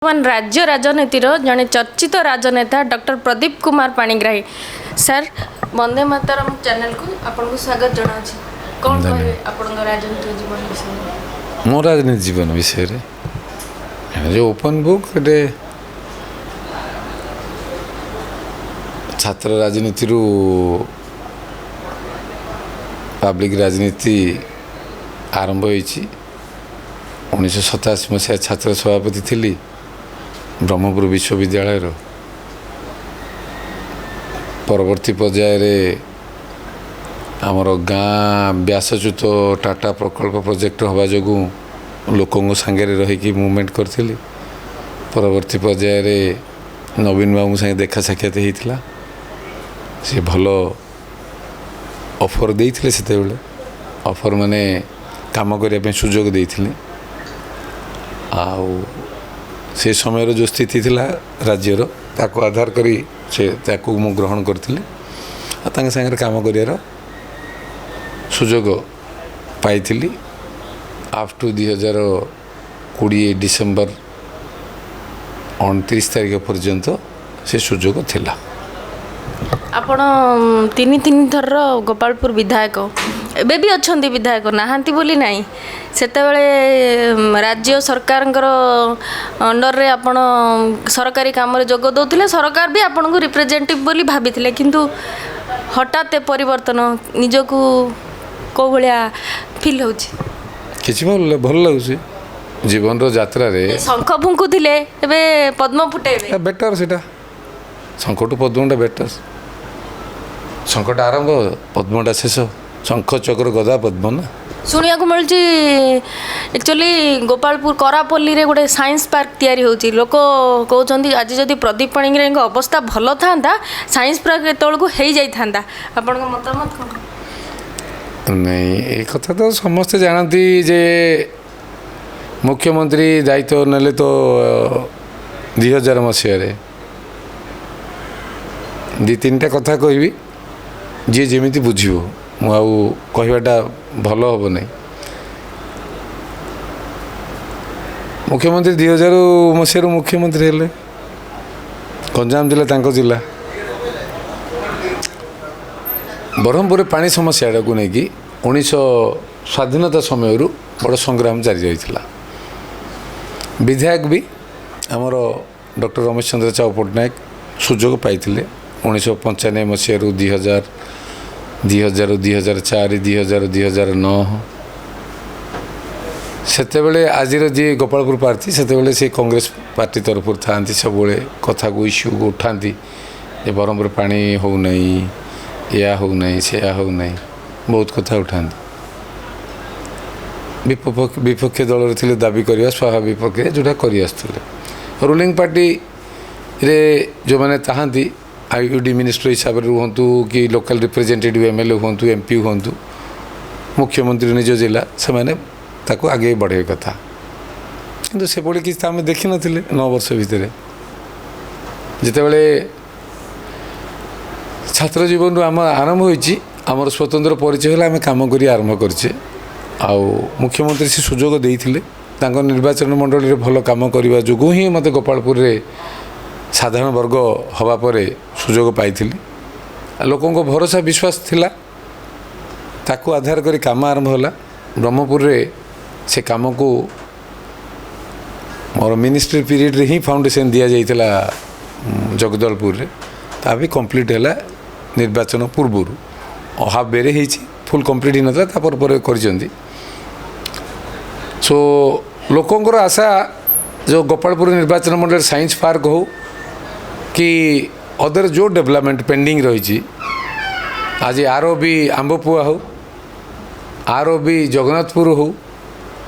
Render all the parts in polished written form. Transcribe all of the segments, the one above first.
ବର୍ତ୍ତମାନ ରାଜ୍ୟ ରାଜନୀତିର ଜଣେ ଚର୍ଚ୍ଚିତ ରାଜନେତା ଡକ୍ଟର ପ୍ରଦୀପ କୁମାର ପାଣିଗ୍ରାହୀ। ସାର୍, ବନ୍ଦେ ମାତରମ୍ ଚ୍ୟାନେଲକୁ ଆପଣଙ୍କୁ ସ୍ୱାଗତ ଜଣାଉଛି। କ'ଣ କହିବେ ଆପଣଙ୍କ ରାଜନୈତିକ ଜୀବନ ବିଷୟରେ? ମୋ ରାଜନୀତି ଜୀବନ ବିଷୟରେ ଯେଉଁ ଓପନ୍ ବୁକ୍। ଗୋଟେ ଛାତ୍ର ରାଜନୀତିରୁ ପାବ୍ଲିକ୍ ରାଜନୀତି ଆରମ୍ଭ ହୋଇଛି। 1987 ମସିହା ଛାତ୍ର ସଭାପତି ଥିଲି ବ୍ରହ୍ମପୁର ବିଶ୍ୱବିଦ୍ୟାଳୟର। ପରବର୍ତ୍ତୀ ପର୍ଯ୍ୟାୟରେ ଆମର ଗାଁ ବ୍ୟାସଚ୍ୟୁତ ଟାଟା ପ୍ରକଳ୍ପ ପ୍ରୋଜେକ୍ଟ ହେବା ଯୋଗୁଁ ଲୋକଙ୍କ ସାଙ୍ଗରେ ରହିକି ମୁଭମେଣ୍ଟ କରିଥିଲି। ପରବର୍ତ୍ତୀ ପର୍ଯ୍ୟାୟରେ ନବୀନ ବାବୁଙ୍କ ସାଙ୍ଗେ ଦେଖା ସାକ୍ଷାତ ହେଇଥିଲା। ସେ ଭଲ ଅଫର୍ ଦେଇଥିଲେ ସେତେବେଳେ, ଅଫର୍ ମାନେ କାମ କରିବା ପାଇଁ ସୁଯୋଗ ଦେଇଥିଲେ। ଆଉ ସେ ସମୟର ଯେଉଁ ସ୍ଥିତି ଥିଲା ରାଜ୍ୟର, ତାକୁ ଆଧାର କରି ସେ ତାକୁ ମୁଁ ଗ୍ରହଣ କରିଥିଲି ଆଉ ତାଙ୍କ ସାଙ୍ଗରେ କାମ କରିବାର ସୁଯୋଗ ପାଇଥିଲି। ଅପ୍ ଟୁ 2020 ଡିସେମ୍ବର 29 ତାରିଖ ପର୍ଯ୍ୟନ୍ତ ସେ ସୁଯୋଗ ଥିଲା। ଆପଣ ତିନି ତିନି ଥରର ଗୋପାଳପୁର ବିଧାୟକ, ଏବେ ବି ଅଛନ୍ତି ବିଧାୟକ, ନାହାନ୍ତି ବୋଲି ନାହିଁ। ସେତେବେଳେ ରାଜ୍ୟ ସରକାରଙ୍କର ଅଣ୍ଡରରେ ଆପଣ ସରକାରୀ କାମରେ ଯୋଗ ଦେଉଥିଲେ, ସରକାର ବି ଆପଣଙ୍କୁ ରିପ୍ରେଜେଣ୍ଟେଟିଭ୍ ବୋଲି ଭାବିଥିଲେ। କିନ୍ତୁ ହଠାତ୍ ପରିବର୍ତ୍ତନ ନିଜକୁ କେଉଁ ଭଳିଆ ଫିଲ୍ ହେଉଛି? କିଛି ଭଲ ଲାଗୁଛି ଜୀବନର ଯାତ୍ରାରେ। ଶଙ୍ଖ ଫୁଙ୍କୁଥିଲେ, ଏବେ ପଦ୍ମ ଫୁଟେଇବେ। ବେଟର୍ ସେଇଟା, ଶଙ୍ଖଠୁ ପଦ୍ମଟା ବେଟର୍। ଶଙ୍ଖଟା ଆରମ୍ଭ, ପଦ୍ମଟା ଶେଷ। ଶଙ୍ଖ ଚକ୍ର ଗଦା ପଦ୍ମ ନା। ଶୁଣିବାକୁ ମିଳୁଛି ଆକ୍ଚୁଆଲି ଗୋପାଳପୁର କରାପଲ୍ଲୀରେ ଗୋଟେ ସାଇନ୍ସ ପାର୍କ ତିଆରି ହେଉଛି। ଲୋକ କହୁଛନ୍ତି ଆଜି ଯଦି ପ୍ରଦୀପ ପାଣିଗ୍ରାହୀଙ୍କ ଅବସ୍ଥା ଭଲ ଥାନ୍ତା, ସାଇନ୍ସ ପାର୍କ ଏତେବେଳକୁ ହେଇଯାଇଥାନ୍ତା। ଆପଣଙ୍କ ମତାମତ କ'ଣ? ନାଇଁ, ଏ କଥା ତ ସମସ୍ତେ ଜାଣନ୍ତି ଯେ ମୁଖ୍ୟମନ୍ତ୍ରୀ ଦାୟିତ୍ୱ ନେଲେ ତ 2000 ମସିହାରେ। ଦୁଇ ତିନିଟା କଥା କହିବି, ଯିଏ ଯେମିତି ବୁଝିବ, ମୁଁ ଆଉ କହିବାଟା ଭଲ ହେବ ନାହିଁ। ମୁଖ୍ୟମନ୍ତ୍ରୀ 2000 ମସିହାରୁ ମୁଖ୍ୟମନ୍ତ୍ରୀ ହେଲେ, ଗଞ୍ଜାମ ଜିଲ୍ଲା ତାଙ୍କ ଜିଲ୍ଲା। ବ୍ରହ୍ମପୁରରେ ପାଣି ସମସ୍ୟାଟାକୁ ନେଇକି 19 ସ୍ୱାଧୀନତା ସମୟରୁ ବଡ଼ ସଂଗ୍ରାମ ଜାରି ରହିଥିଲା। ବିଧାୟକ ବି ଆମର ଡକ୍ଟର ରମେଶ ଚନ୍ଦ୍ର ଚାଉ ପଟ୍ଟନାୟକ ସୁଯୋଗ ପାଇଥିଲେ 1995 ମସିହାରୁ 2000, 2000, 2004, 2000, 2009। ସେତେବେଳେ ଆଜିର ଯିଏ ଗୋପାଳପୁର ପ୍ରାର୍ଥୀ, ସେତେବେଳେ ସେ କଂଗ୍ରେସ ପାର୍ଟି ତରଫରୁ ଥାଆନ୍ତି, ସବୁବେଳେ କଥାକୁ ଇସ୍ୟୁକୁ ଉଠାନ୍ତି ଯେ ବ୍ରହ୍ମପୁର ପାଣି ହେଉନାହିଁ, ଏୟା ହେଉନାହିଁ, ସେୟା ହେଉନାହିଁ, ବହୁତ କଥା ଉଠାନ୍ତି। ବିପକ୍ଷ ଦଳରେ ଥିଲେ ଦାବି କରିବା ସ୍ୱାଭାବିକ ପ୍ରକ୍ରିୟା, ଯେଉଁଟା କରି ଆସୁଥିଲେ। ରୁଲିଂ ପାର୍ଟିରେ ଯେଉଁମାନେ ଚାହାନ୍ତି, I U D minister ହିସାବରେ ରୁହନ୍ତୁ କି ଲୋକାଲ୍ ରିପ୍ରେଜେଣ୍ଟେଟିଭ୍ MLA ହୁଅନ୍ତୁ, MP ହୁଅନ୍ତୁ, ମୁଖ୍ୟମନ୍ତ୍ରୀ ନିଜ ଜିଲ୍ଲା, ସେମାନେ ତାକୁ ଆଗେଇ ବଢ଼େଇବା କଥା। କିନ୍ତୁ ସେଭଳି କିଛି ତ ଆମେ ଦେଖିନଥିଲେ 9 ବର୍ଷ ଭିତରେ। ଯେତେବେଳେ ଛାତ୍ର ଜୀବନରୁ ଆମ ଆରମ୍ଭ ହୋଇଛି, ଆମର ସ୍ୱତନ୍ତ୍ର ପରିଚୟ ହେଲା ଆମେ କାମ କରି ଆରମ୍ଭ କରିଛେ। ଆଉ ମୁଖ୍ୟମନ୍ତ୍ରୀ ସେ ସୁଯୋଗ ଦେଇଥିଲେ। ତାଙ୍କ ନିର୍ବାଚନ ମଣ୍ଡଳୀରେ ଭଲ କାମ କରିବା ଯୋଗୁଁ ହିଁ ମୋତେ ଗୋପାଳପୁରରେ ସାଧାରଣ ବର୍ଗ ହେବା ପରେ ସୁଯୋଗ ପାଇଥିଲି। ଲୋକଙ୍କ ଭରସା ବିଶ୍ୱାସ ଥିଲା, ତାକୁ ଆଧାର କରି କାମ ଆରମ୍ଭ ହେଲା। ବ୍ରହ୍ମପୁରରେ ସେ କାମକୁ ମୋର ମିନିଷ୍ଟ୍ରି ପିରିୟଡ଼ରେ ହିଁ ଫାଉଣ୍ଡେସନ୍ ଦିଆଯାଇଥିଲା ଜଗଦଲପୁରରେ, ତା ବି କମ୍ପ୍ଲିଟ୍ ହେଲା ନିର୍ବାଚନ ପୂର୍ବରୁ। ହାଫ୍ ବେରେ ହେଇଛି, ଫୁଲ୍ କମ୍ପ୍ଲିଟ୍ ହେଇନଥିଲା, ତାପରେ ପରେ କରିଛନ୍ତି। ସୋ ଲୋକଙ୍କର ଆଶା ଯେଉଁ ଗୋପାଳପୁର ନିର୍ବାଚନ ମଣ୍ଡଳୀରେ ସାଇନ୍ସ ପାର୍କ ହେଉ କି ଅଦର ଯେଉଁ ଡେଭଲପମେଣ୍ଟ ପେଣ୍ଡିଂ ରହିଛି, ଆଜି ଆର ବି ଆମ୍ବପୁଆ ହେଉ, ଆର ବି ଜଗନ୍ନାଥପୁର ହେଉ,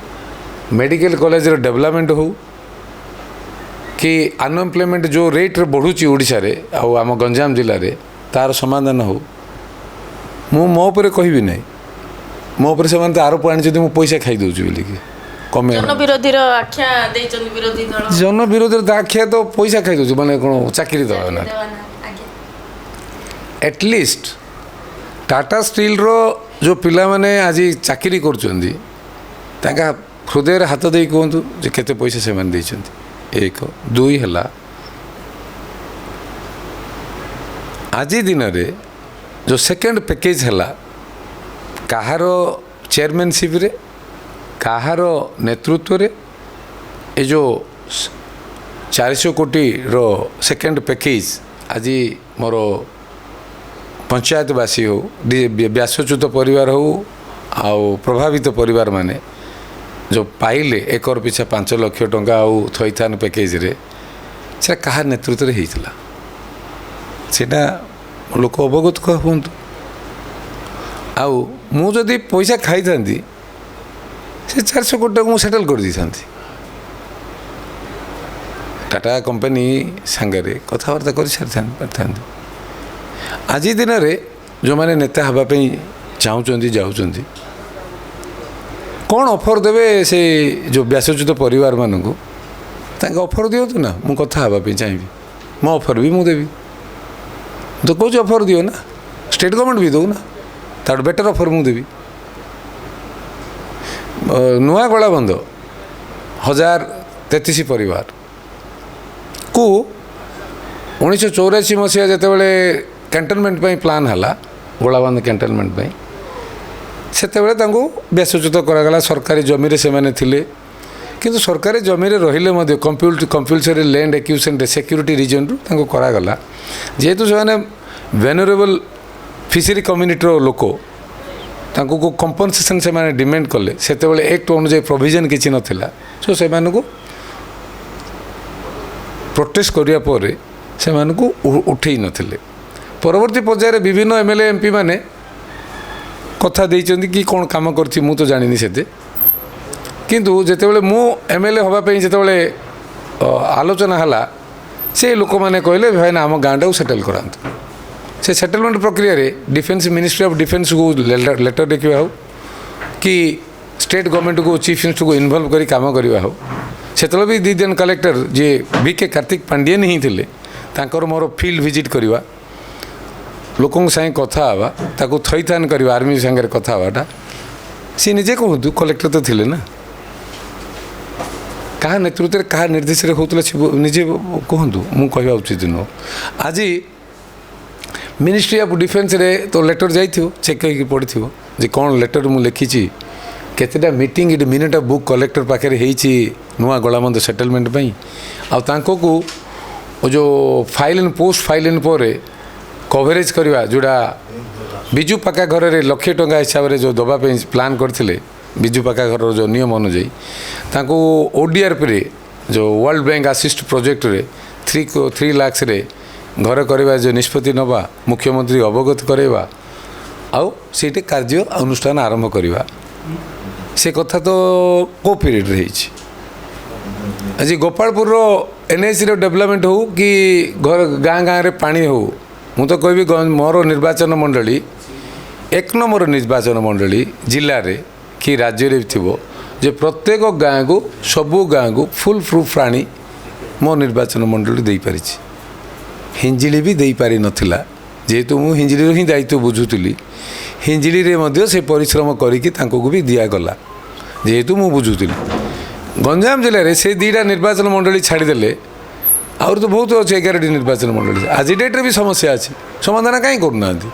ମେଡ଼ିକାଲ କଲେଜର ଡେଭଲପମେଣ୍ଟ ହେଉ କି ଅନଏମ୍ପ୍ଲୟମେଣ୍ଟ ଯେଉଁ ରେଟ୍ରେ ବଢ଼ୁଛି ଓଡ଼ିଶାରେ ଆଉ ଆମ ଗଞ୍ଜାମ ଜିଲ୍ଲାରେ, ତା'ର ସମାଧାନ ହେଉ। ମୁଁ ମୋ ଉପରେ କହିବି ନାହିଁ, ମୋ ଉପରେ ସେମାନେ ତ ଆରୋପ ଆଣିଛନ୍ତି ମୁଁ ପଇସା ଖାଇଦେଉଛି ବୋଲିକି। କମେ ଜନବିରୋଧୀର ଆଖ୍ୟା ଦେଇଛନ୍ତି ବିରୋଧୀ ଦଳ। ଜନବିରୋଧୀର ଆଖ୍ୟା ତ ପଇସା ଖାଇଦେଉଛି ମାନେ କ'ଣ ଚାକିରି ଦେବା ନା? ଆଟଲିଷ୍ଟ ଟାଟା ଷ୍ଟିଲ୍ର ଯେଉଁ ପିଲାମାନେ ଆଜି ଚାକିରି କରୁଛନ୍ତି, ତାଙ୍କ ହୃଦୟରେ ହାତ ଦେଇ କୁହନ୍ତୁ ଯେ କେତେ ପଇସା ସେମାନେ ଦେଇଛନ୍ତି। ଏକ ଦୁଇ ହେଲା, ଆଜି ଦିନରେ ଯେଉଁ ସେକେଣ୍ଡ ପ୍ୟାକେଜ୍ ହେଲା, କାହାର ଚେୟାରମ୍ୟାନସିପ୍ରେ, କାହାର ନେତୃତ୍ୱରେ ଏ ଯେଉଁ 400 କୋଟିର ସେକେଣ୍ଡ ପ୍ୟାକେଜ୍ ଆଜି ମୋର ପଞ୍ଚାୟତବାସୀ ହେଉ, ବ୍ୟାସଚ୍ୟୁତ ପରିବାର ହେଉ ଆଉ ପ୍ରଭାବିତ ପରିବାରମାନେ ଯେଉଁ ପାଇଲେ ଏକର ପିଛା 5 ଲକ୍ଷ ଟଙ୍କା ଆଉ ଥଇଥାନ ପ୍ୟାକେଜ୍ରେ, ସେଟା କାହା ନେତୃତ୍ୱରେ ହେଇଥିଲା ସେଇଟା ଲୋକ ଅବଗତ ହୁଅନ୍ତୁ। ଆଉ ମୁଁ ଯଦି ପଇସା ଖାଇଥାନ୍ତି ସେ 400 କୋଟିଟାକୁ ମୁଁ ସେଟଲ୍ କରିଦେଇଥାନ୍ତି, ଟାଟା କମ୍ପାନୀ ସାଙ୍ଗରେ କଥାବାର୍ତ୍ତା କରିସାରିଥାନ୍ତି ପାରିଥାନ୍ତି। ଆଜି ଦିନରେ ଯେଉଁମାନେ ନେତା ହେବା ପାଇଁ ଚାହୁଁଛନ୍ତି ଯାଉଛନ୍ତି, କ'ଣ ଅଫର୍ ଦେବେ ସେ ଯେଉଁ ବ୍ୟାସଚ୍ୟୁତ ପରିବାରମାନଙ୍କୁ? ତାଙ୍କ ଅଫର୍ ଦିଅନ୍ତୁ ନା, ମୁଁ କଥା ହେବା ପାଇଁ ଚାହିଁବି, ମୋ ଅଫର୍ ବି ମୁଁ ଦେବି। ତ କହୁଛି ଅଫର୍ ଦିଅ ନା, ଷ୍ଟେଟ୍ ଗଭର୍ଣ୍ଣମେଣ୍ଟ ବି ଦେଉ ନା, ତାଠୁ ବେଟର୍ ଅଫର୍ ମୁଁ ଦେବି। ନୂଆ ଗୋଳାବନ୍ଧ 1033 ପରିବାରକୁ 1984 ମସିହା ଯେତେବେଳେ କ୍ୟାଣ୍ଟନମେଣ୍ଟ ପାଇଁ ପ୍ଲାନ୍ ହେଲା, ଗୋଳାବନ୍ଧ କ୍ୟାଣ୍ଟନମେଣ୍ଟ ପାଇଁ, ସେତେବେଳେ ତାଙ୍କୁ ବ୍ୟାସଚ୍ୟୁତ କରାଗଲା। ସରକାରୀ ଜମିରେ ସେମାନେ ଥିଲେ, କିନ୍ତୁ ସରକାରୀ ଜମିରେ ରହିଲେ ମଧ୍ୟ କମ୍ପଲସରି ଲ୍ୟାଣ୍ଡ ଆକ୍ୱିଜିସନ୍ରେ ସିକ୍ୟୁରିଟି ରିଜନ୍ରୁ ତାଙ୍କୁ କରାଗଲା। ଯେହେତୁ ସେମାନେ ଭେନରେବଲ୍ ଫିସରୀ କମ୍ୟୁନିଟିର ଲୋକ, ତାଙ୍କୁ କମ୍ପନସେସନ୍ ସେମାନେ ଡିମାଣ୍ଡ କଲେ। ସେତେବେଳେ ଆକ୍ଟ ଅନୁଯାୟୀ ପ୍ରୋଭିଜନ୍ କିଛି ନଥିଲା, ସୋ ସେମାନଙ୍କୁ ପ୍ରୋଟେଷ୍ଟ କରିବା ପରେ ସେମାନଙ୍କୁ ଉଠେଇ ନଥିଲେ। ପରବର୍ତ୍ତୀ ପର୍ଯ୍ୟାୟରେ ବିଭିନ୍ନ MLA MP ମାନେ କଥା ଦେଇଛନ୍ତି କି କ'ଣ କାମ କରିଛି ମୁଁ ତ ଜାଣିନି ସେତେ, କିନ୍ତୁ ଯେତେବେଳେ ମୁଁ MLA ହେବା ପାଇଁ ଯେତେବେଳେ ଆଲୋଚନା ହେଲା, ସେ ଲୋକମାନେ କହିଲେ ଭାଇନା ଆମ ଗାଁଟାକୁ ସେଟେଲ୍ କରାନ୍ତୁ। ସେ ସେଟଲମେଣ୍ଟ ପ୍ରକ୍ରିୟାରେ ଡିଫେନ୍ସ ମିନିଷ୍ଟ୍ରି ଅଫ୍ ଡିଫେନ୍ସକୁ ଲେଟର୍ ଲେଖିବା ହେଉ କି ଷ୍ଟେଟ୍ ଗଭର୍ଣ୍ଣମେଣ୍ଟକୁ ଚିଫ୍ ମିନିଷ୍ଟରକୁ ଇନଭଲ୍ଭ କରି କାମ କରିବା ହେଉ, ସେତେବେଳେ ବି 2 ଜଣ କଲେକ୍ଟର ଯିଏ VK Kartik Pandian ହିଁ ଥିଲେ, ତାଙ୍କର ମୋର ଫିଲ୍ଡ ଭିଜିଟ୍ କରିବା, ଲୋକଙ୍କ ସାଙ୍ଗେ କଥା ହେବା, ତାକୁ ଥଇଥାନ କରିବା, ଆର୍ମି ସାଙ୍ଗରେ କଥା ହେବାଟା ସିଏ ନିଜେ କୁହନ୍ତୁ, କଲେକ୍ଟର ତ ଥିଲେ ନା, କାହା ନେତୃତ୍ୱରେ କାହା ନିର୍ଦ୍ଦେଶରେ ହେଉଥିଲା ସେ ନିଜେ କୁହନ୍ତୁ, ମୁଁ କହିବା ଉଚିତ ନୁହଁ। ଆଜି ମିନିଷ୍ଟ୍ରି ଅଫ୍ ଡିଫେନ୍ସରେ ତ ଲେଟର୍ ଯାଇଥିବ, ଚେକ୍ ହେଇକି ପଡ଼ିଥିବ ଯେ କ'ଣ ଲେଟର୍ ମୁଁ ଲେଖିଛି, କେତେଟା ମିଟିଂ ଏଠି ମିନିଟ୍ ଅଫ୍ ବୁକ୍ କଲେକ୍ଟର ପାଖରେ ହେଇଛି ନୂଆ ଗୋଳାବନ୍ଧ ସେଟଲମେଣ୍ଟ ପାଇଁ, ଆଉ ତାଙ୍କକୁ ଯେଉଁ file in post file in ପରେ କଭରେଜ୍ କରିବା, ଯେଉଁଟା ବିଜୁ ପକ୍କା ଘରରେ ଲକ୍ଷେ ଟଙ୍କା ହିସାବରେ ଯେଉଁ ଦେବା ପାଇଁ ପ୍ଲାନ୍ କରିଥିଲେ ବିଜୁ ପକ୍କା ଘରର ଯେଉଁ ନିୟମ ଅନୁଯାୟୀ, ତାଙ୍କୁ ODRPରେ ଯେଉଁ ୱାର୍ଲଡ଼ ବ୍ୟାଙ୍କ ଆସିଷ୍ଟ ପ୍ରୋଜେକ୍ଟରେ 3 ଲାକ୍ସରେ ଘର କରିବା ଯେଉଁ ନିଷ୍ପତ୍ତି ନେବା, ମୁଖ୍ୟମନ୍ତ୍ରୀ ଅବଗତ କରାଇବା, ଆଉ ସେଇଠି କାର୍ଯ୍ୟ ଅନୁଷ୍ଠାନ ଆରମ୍ଭ କରିବା, ସେ କଥା ତ କେଉଁ ପିରିୟଡ଼ରେ ହେଇଛି? ଆଜି ଗୋପାଳପୁରର NACର ଡେଭଲପମେଣ୍ଟ ହେଉ କି ଘର ଗାଁ ଗାଁରେ ପାଣି ହେଉ, ମୁଁ ତ କହିବି ମୋର ନିର୍ବାଚନ ମଣ୍ଡଳୀ 1 ନମ୍ବର ନିର୍ବାଚନ ମଣ୍ଡଳୀ ଜିଲ୍ଲାରେ କି ରାଜ୍ୟରେ ଥିବ ଯେ ପ୍ରତ୍ୟେକ ଗାଁକୁ ସବୁ ଗାଁକୁ ଫୁଲ୍ ପ୍ରୁଫ୍ ପାଣି ମୋ ନିର୍ବାଚନ ମଣ୍ଡଳୀ ଦେଇପାରିଛି। ହିଞ୍ଜିଳି ବି ଦେଇପାରିନଥିଲା, ଯେହେତୁ ମୁଁ ହିଞ୍ଜିଳିର ହିଁ ଦାୟିତ୍ୱ ବୁଝୁଥିଲି, ହିଞ୍ଜିଳିରେ ମଧ୍ୟ ସେ ପରିଶ୍ରମ କରିକି ତାଙ୍କୁ ବି ଦିଆଗଲା, ଯେହେତୁ ମୁଁ ବୁଝୁଥିଲି। ଗଞ୍ଜାମ ଜିଲ୍ଲାରେ ସେ 2ଟା ନିର୍ବାଚନ ମଣ୍ଡଳୀ ଛାଡ଼ିଦେଲେ ଆହୁରି ତ ବହୁତ ଅଛି, 11ଟି ନିର୍ବାଚନ ମଣ୍ଡଳୀ। ଆଜି ଡେଟ୍ରେ ବି ସମସ୍ୟା ଅଛି, ସମାଧାନ କାହିଁ କରୁନାହାନ୍ତି?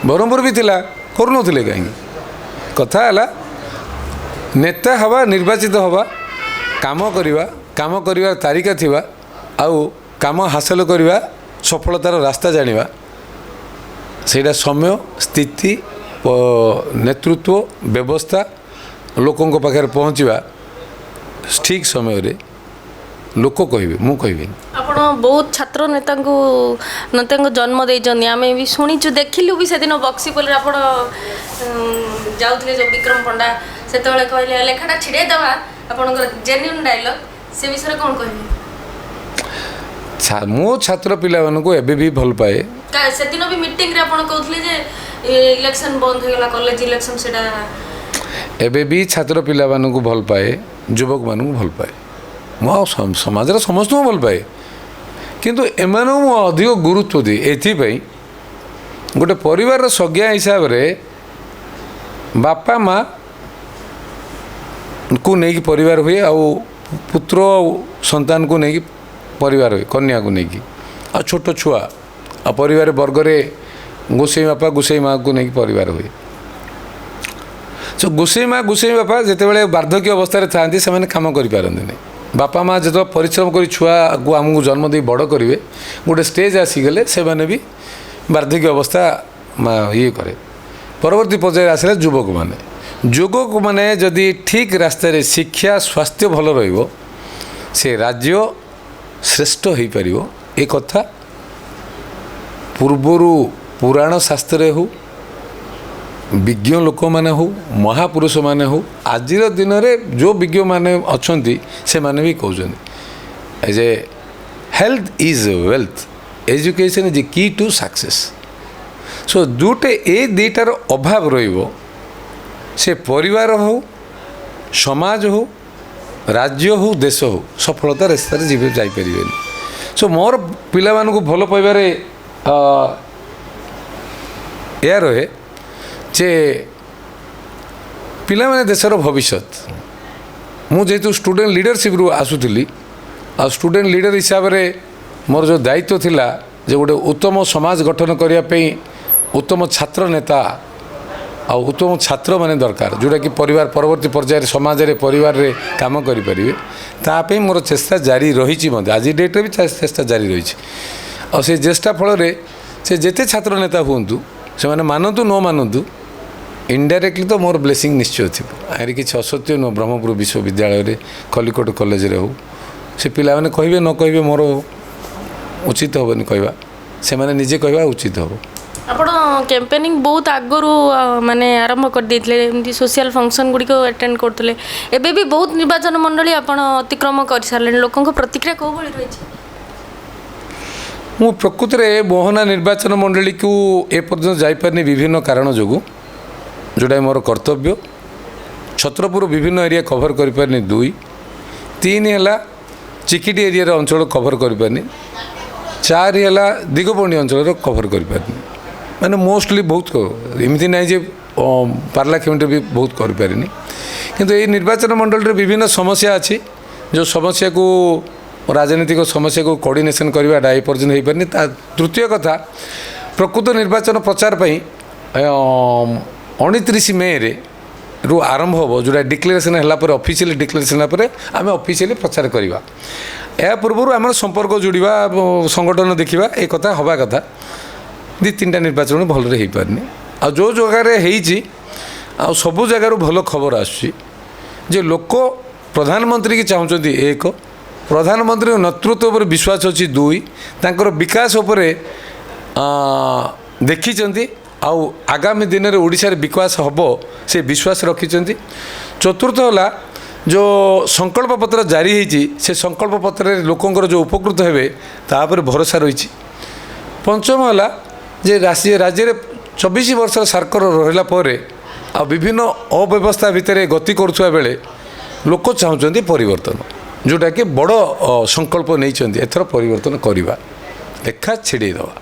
ବ୍ରହ୍ମପୁର ବି ଥିଲା, କରୁନଥିଲେ କାହିଁକି? କଥା ହେଲା ନେତା ହେବା, ନିର୍ବାଚିତ ହେବା, କାମ କରିବା, କାମ କରିବାର ତାରିକା ଥିବା, ଆଉ କାମ ହାସଲ କରିବା, ସଫଳତାର ରାସ୍ତା ଜାଣିବା, ସେଇଟା ସମୟ, ସ୍ଥିତି, ନେତୃତ୍ୱ, ବ୍ୟବସ୍ଥା, ଲୋକଙ୍କ ପାଖରେ ପହଞ୍ଚିବା ଠିକ୍ ସମୟରେ ଲୋକ କହିବେ, ମୁଁ କହିବିନି। ଆପଣ ବହୁତ ଛାତ୍ର ନେତାଙ୍କୁ ଜନ୍ମ ଦେଇଛନ୍ତି, ଆମେ ବି ଶୁଣିଛୁ, ଦେଖିଲୁ ବି। ସେଦିନ ବକ୍ସିପଲ୍ଲୀରେ ଆପଣ ଯାଉଥିଲେ ଯେଉଁ ବିକ୍ରମ ପଣ୍ଡା, ସେତେବେଳେ କହିଲେ ଲେଖାଟା ଛିଡ଼େଇ ଦେବା, ଆପଣଙ୍କର ଜେନ୍ୟୁନ୍ ଡାଇଲଗ୍, ସେ ବିଷୟରେ କ'ଣ କହିବେ? ମୁଁ ଛାତ୍ର ପିଲାମାନଙ୍କୁ ଏବେ ବି ଭଲ ପାଏ। ସେଦିନ ବି ମିଟିଂରେ ଆପଣ କହୁଥିଲେ ଯେ ଇଲେକ୍ସନ୍ ବନ୍ଦ ହେଇଗଲା, କଲେଜ ଇଲେକ୍ସନ୍, ସେଇଟା ଏବେ ବି ଛାତ୍ର ପିଲାମାନଙ୍କୁ ଭଲ ପାଏ, ଯୁବକମାନଙ୍କୁ ଭଲ ପାଏ, ମୁଁ ଆଉ ସମାଜର ସମସ୍ତଙ୍କୁ ଭଲ ପାଏ, କିନ୍ତୁ ଏମାନଙ୍କୁ ମୁଁ ଅଧିକ ଗୁରୁତ୍ୱ ଦିଏ। ଏଥିପାଇଁ ଗୋଟେ ପରିବାରର ସଜ୍ଞା ହିସାବରେ ବାପା ମାଆକୁ ନେଇକି ପରିବାର ହୁଏ, ଆଉ ପୁତ୍ର ଆଉ ସନ୍ତାନକୁ ନେଇକି ପରିବାର ହୁଏ, କନ୍ୟାକୁ ନେଇକି, ଆଉ ଛୋଟ ଛୁଆ, ଆଉ ପରିବାର ବର୍ଗରେ ଗୋସେଇ ବାପା ଗୋସେଇ ମାଆକୁ ନେଇକି ପରିବାର ହୁଏ। ସୋ ଗୋସେଇ ମା ଗୋସେଇ ବାପା ଯେତେବେଳେ ବାର୍ଦ୍ଧକ୍ୟ ଅବସ୍ଥାରେ ଥାଆନ୍ତି, ସେମାନେ କାମ କରିପାରନ୍ତିନି। ବାପା ମା ଯେତେବେଳେ ପରିଶ୍ରମ କରି ଛୁଆକୁ ଆମକୁ ଜନ୍ମ ଦେଇ ବଡ଼ କରିବେ, ଗୋଟେ ଷ୍ଟେଜ୍ ଆସିଗଲେ ସେମାନେ ବି ବାର୍ଦ୍ଧକ୍ୟ ଅବସ୍ଥା ଇଏ କରେ। ପରବର୍ତ୍ତୀ ପର୍ଯ୍ୟାୟରେ ଆସିଲା ଯୁବକମାନେ। ଯୁବକମାନେ ଯଦି ଠିକ୍ ରାସ୍ତାରେ ଶିକ୍ଷା, ସ୍ୱାସ୍ଥ୍ୟ ଭଲ ରହିବ, ସେ ରାଜ୍ୟ ଶ୍ରେଷ୍ଠ ହୋଇପାରିବ। ଏ କଥା ପୂର୍ବରୁ ପୁରାଣ ଶାସ୍ତ୍ରରେ ହେଉ, ବିଜ୍ଞ ଲୋକମାନେ ହେଉ, ମହାପୁରୁଷମାନେ ହେଉ, ଆଜିର ଦିନରେ ଯେଉଁ ବିଜ୍ଞମାନେ ଅଛନ୍ତି ସେମାନେ ବି କହୁଛନ୍ତି ଯେ health is wealth, education is key to success. So ଦୁଇଟେ ଏ ଦୁଇଟାର ଅଭାବ ରହିବ, ସେ ପରିବାର ହେଉ, ସମାଜ ହେଉ, ରାଜ୍ୟ ହେଉ, ଦେଶ ହେଉ, ସଫଳତା ରାସ୍ତାରେ ଯିବେ ଯାଇପାରିବେନି। ସୋ ମୋର ପିଲାମାନଙ୍କୁ ଭଲ ପାଇବାରେ ଏହା ରହେ ଯେ ପିଲାମାନେ ଦେଶର ଭବିଷ୍ୟତ। ମୁଁ ଯେହେତୁ ଷ୍ଟୁଡେଣ୍ଟ ଲିଡରସିପ୍ରୁ ଆସୁଥିଲି, ଆଉ ଷ୍ଟୁଡେଣ୍ଟ ଲିଡର ହିସାବରେ ମୋର ଯେଉଁ ଦାୟିତ୍ୱ ଥିଲା ଯେ ଗୋଟେ ଉତ୍ତମ ସମାଜ ଗଠନ କରିବା ପାଇଁ ଉତ୍ତମ ଛାତ୍ର ନେତା ଆଉ ଉତ୍ତମ ଛାତ୍ରମାନେ ଦରକାର, ଯେଉଁଟାକି ପରିବାର ପରବର୍ତ୍ତୀ ପର୍ଯ୍ୟାୟରେ ସମାଜରେ ପରିବାରରେ କାମ କରିପାରିବେ, ତା ପାଇଁ ମୋର ଚେଷ୍ଟା ଜାରି ରହିଛି ମଧ୍ୟ। ଆଜି ଡେଟ୍ରେ ବି ଚେଷ୍ଟା ଜାରି ରହିଛି। ଆଉ ସେ ଚେଷ୍ଟା ଫଳରେ ସେ ଯେତେ ଛାତ୍ର ନେତା ହୁଅନ୍ତୁ, ସେମାନେ ମାନନ୍ତୁ ନ ମାନନ୍ତୁ, ଇନଡାଇରେକ୍ଟଲି ତ ମୋର ବ୍ଲେସିଂ ନିଶ୍ଚୟ ଥିବ। ଆହୁରି କିଛି ଅସତ୍ୟ ନୁହଁ। ବ୍ରହ୍ମପୁର ବିଶ୍ୱବିଦ୍ୟାଳୟରେ, ଖଲିକୋଟ କଲେଜରେ ହେଉ, ସେ ପିଲାମାନେ କହିବେ ନ କହିବେ ମୋର ଉଚିତ ହେବନି କହିବା, ସେମାନେ ନିଜେ କହିବା ଉଚିତ ହେବ। ଆପଣ କ୍ୟାମ୍ପେନିଂ ବହୁତ ଆଗରୁ ମାନେ ଆରମ୍ଭ କରିଦେଇଥିଲେ, ଏମିତି ସୋସିଆଲ ଫଙ୍କସନ୍ ଗୁଡ଼ିକ ଆଟେଣ୍ଡ କରୁଥିଲେ। ଏବେ ବି ବହୁତ ନିର୍ବାଚନ ମଣ୍ଡଳୀ ଆପଣ ଅତିକ୍ରମ କରିସାରିଲେଣି। ଲୋକଙ୍କ ପ୍ରତିକ୍ରିୟା କେଉଁ ଭଳି ରହିଛି? ମୁଁ ପ୍ରକୃତରେ ମୋହନା ନିର୍ବାଚନ ମଣ୍ଡଳୀକୁ ଏପର୍ଯ୍ୟନ୍ତ ଯାଇପାରିନି ବିଭିନ୍ନ କାରଣ ଯୋଗୁଁ, ଯେଉଁଟା ମୋର କର୍ତ୍ତବ୍ୟ। ଛତ୍ରପୁର ବିଭିନ୍ନ ଏରିଆ କଭର୍ କରିପାରିନି ଦୁଇ, ତିନି ହେଲା ଚିକିଟି ଏରିଆର ଅଞ୍ଚଳ କଭର୍ କରିପାରିନି, ଚାରି ହେଲା ଦିଗପହଣ୍ଡି ଅଞ୍ଚଳର କଭର୍ କରିପାରିନି। ମାନେ ମୋଷ୍ଟଲି ବହୁତ, ଏମିତି ନାହିଁ ଯେ ପାରଳାଖେମୁଣ୍ଡିରେ ବି ବହୁତ କରିପାରିନି। କିନ୍ତୁ ଏଇ ନିର୍ବାଚନ ମଣ୍ଡଳୀରେ ବିଭିନ୍ନ ସମସ୍ୟା ଅଛି, ଯେଉଁ ସମସ୍ୟାକୁ ରାଜନୈତିକ ସମସ୍ୟାକୁ କୋଅର୍ଡ଼ିନେସନ୍ କରିବାଟା ଏପର୍ଯ୍ୟନ୍ତ ହୋଇପାରିନି। ତା ତୃତୀୟ କଥା, ପ୍ରକୃତ ନିର୍ବାଚନ ପ୍ରଚାର ପାଇଁ 29 ମେରେ ରୁ ଆରମ୍ଭ ହେବ, ଯେଉଁଟା ଡିକ୍ଲାରେସନ୍ ହେଲା ପରେ, ଅଫିସିଆଲି ଡିକ୍ଲାରେସନ୍ ହେଲା ପରେ ଆମେ ଅଫିସିଆଲି ପ୍ରଚାର କରିବା। ଏହା ପୂର୍ବରୁ ଆମର ସମ୍ପର୍କ ଯୋଡ଼ିବା, ସଂଗଠନ ଦେଖିବା, ଏ କଥା ହେବା କଥା। ଦୁଇ ତିନିଟା ନିର୍ବାଚନ ଭଲରେ ହେଇପାରିନି। ଆଉ ଯେଉଁ ଜାଗାରେ ହେଇଛି, ଆଉ ସବୁ ଜାଗାରୁ ଭଲ ଖବର ଆସୁଛି ଯେ ଲୋକ ପ୍ରଧାନମନ୍ତ୍ରୀକି ଚାହୁଁଛନ୍ତି ଏକ, ପ୍ରଧାନମନ୍ତ୍ରୀଙ୍କ ନେତୃତ୍ୱ ଉପରେ ବିଶ୍ୱାସ ଅଛି ଦୁଇ, ତାଙ୍କର ବିକାଶ ଉପରେ ଦେଖିଛନ୍ତି ଆଉ ଆଗାମୀ ଦିନରେ ଓଡ଼ିଶାରେ ବିକାଶ ହେବ ସେ ବିଶ୍ୱାସ ରଖିଛନ୍ତି। ଚତୁର୍ଥ ହେଲା ଯେଉଁ ସଂକଳ୍ପ ପତ୍ର ଜାରି ହେଇଛି, ସେ ସଂକଳ୍ପ ପତ୍ରରେ ଲୋକଙ୍କର ଯେଉଁ ଉପକୃତ ହେବେ ତା ଉପରେ ଭରସା ରହିଛି। ପଞ୍ଚମ ହେଲା ଯେ ରାଜ୍ୟରେ 24 ବର୍ଷର ସରକାର ରହିଲା ପରେ ଆଉ ବିଭିନ୍ନ ଅବ୍ୟବସ୍ଥା ଭିତରେ ଗତି କରୁଥିବା ବେଳେ ଲୋକ ଚାହୁଁଛନ୍ତି ପରିବର୍ତ୍ତନ, ଯେଉଁଟାକି ବଡ଼ ସଂକଳ୍ପ ନେଇଛନ୍ତି ଏଥର ପରିବର୍ତ୍ତନ କରିବା, ଲେଖା ଛିଡ଼େଇ ଦେବା।